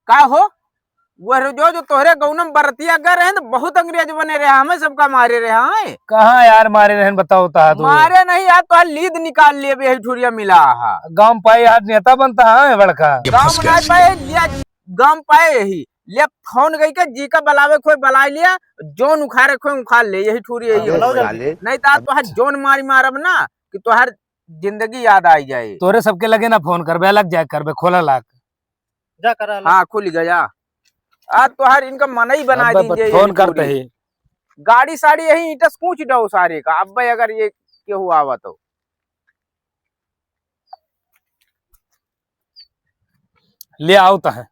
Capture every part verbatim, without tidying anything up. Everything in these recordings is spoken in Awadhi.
का हो? वह जो, जो तोहरे गौनम बरतिया गए रहे न, बहुत अंग्रेज बने रहे, हमें सबका मारे रहे हैं। कहाँ यार मारे रहन, बताओ ता तू। मारे नहीं यार, तोहर लीद निकाल लिए, यही ठुरिया मिला हा। गाँव पाए यार, नेता बनता है बड़का। गाँव ना पाए, लिया गाँव पाए यही। ले फोन गई के जी का बलावे खोए बलाए लिया, जोन उखाड़े खोए उखाड़ ले, यही ठुरिया यही। अबे साले। नहीं तो आज तोहर जोन मारी मारब ना कि तोहर जिंदगी याद आई जाए। तोरे सबके लगे ना फोन करबे, अलग जाए करबे, खोला लाक। जा करा ले। हाँ, खुल गया। आज तोहार इनका मनई बना अब दीजिए, फोन यही करते पूरी। ही। गाड़ी साड़ी यही ईंटस कूच दो सारे का, अब अगर ये केहू आवा तो। ले आओ तो है।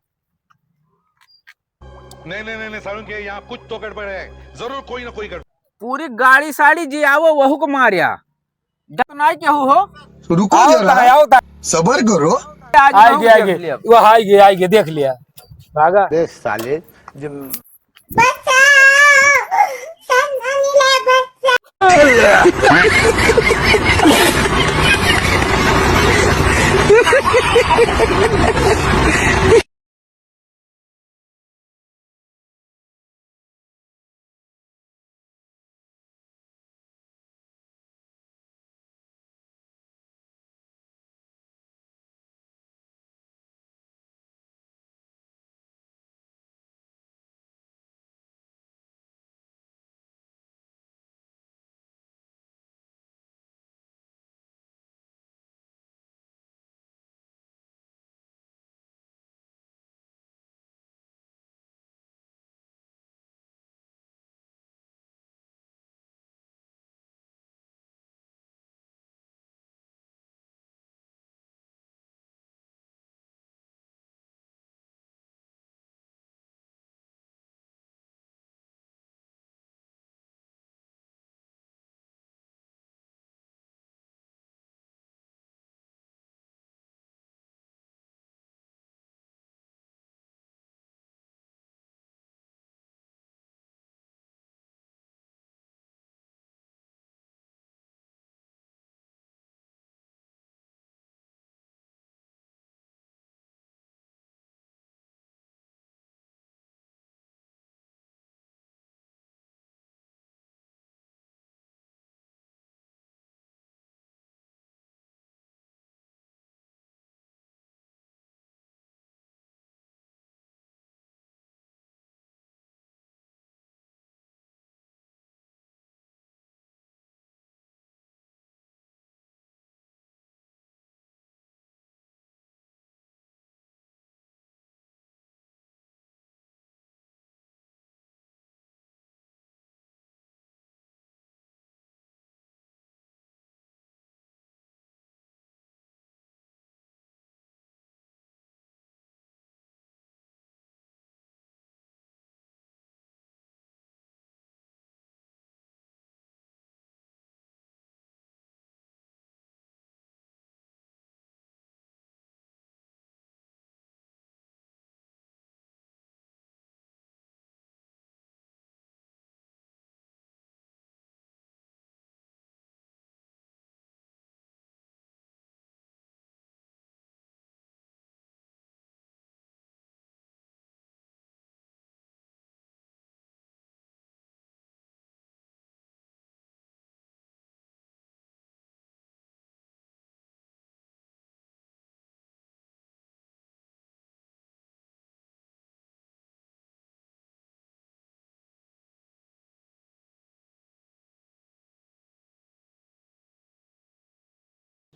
नहीं, नहीं, नहीं, नहीं, सारुण के यहाँ कुछ तो गड़बड़ है, जरूर कोई ना कोई गड़बड़। पूरी गाड़ी साड़ी जी आवो, वहू को मारिया। जब नाई केहू हो। रुको आओ जरा, ता, आओ ता। सबर करो। आज आइगे, आइगे। वो आइगे, आइगे, देख लिया। भागा। बे साले, जब बचाओ, संभल ले बचाओ।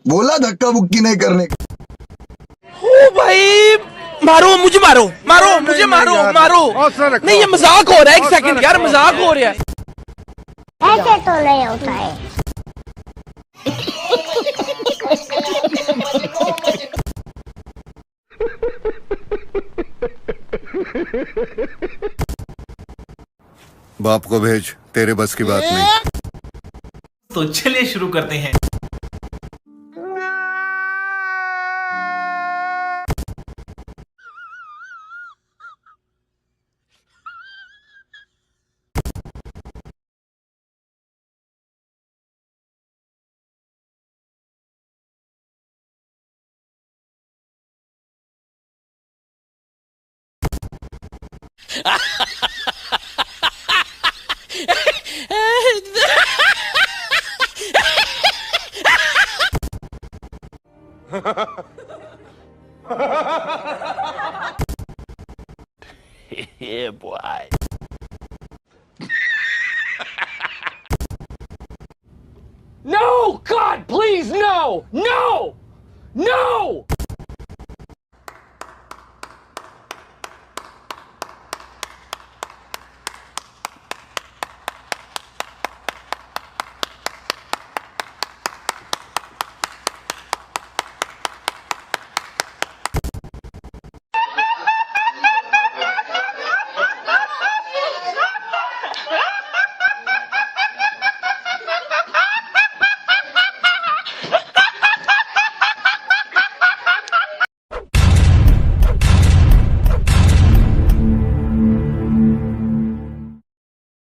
बोला धक्का मुक्की नहीं करने का। ओ भाई, मारो, मुझे मारो, मारो, नहीं, मुझे नहीं, मारो, यार, मारो। हौसला रखो। नहीं, ये मजाक हो रहा है, एक हौसला सेकंड यार, रखो। मजाक हो रहा है। ऐसे तो नहीं होता है। बाप को भेज, तेरे बस की बात नहीं। तो चलिए शुरू करते हैं। Yeah, boy. No! God, please, no! No!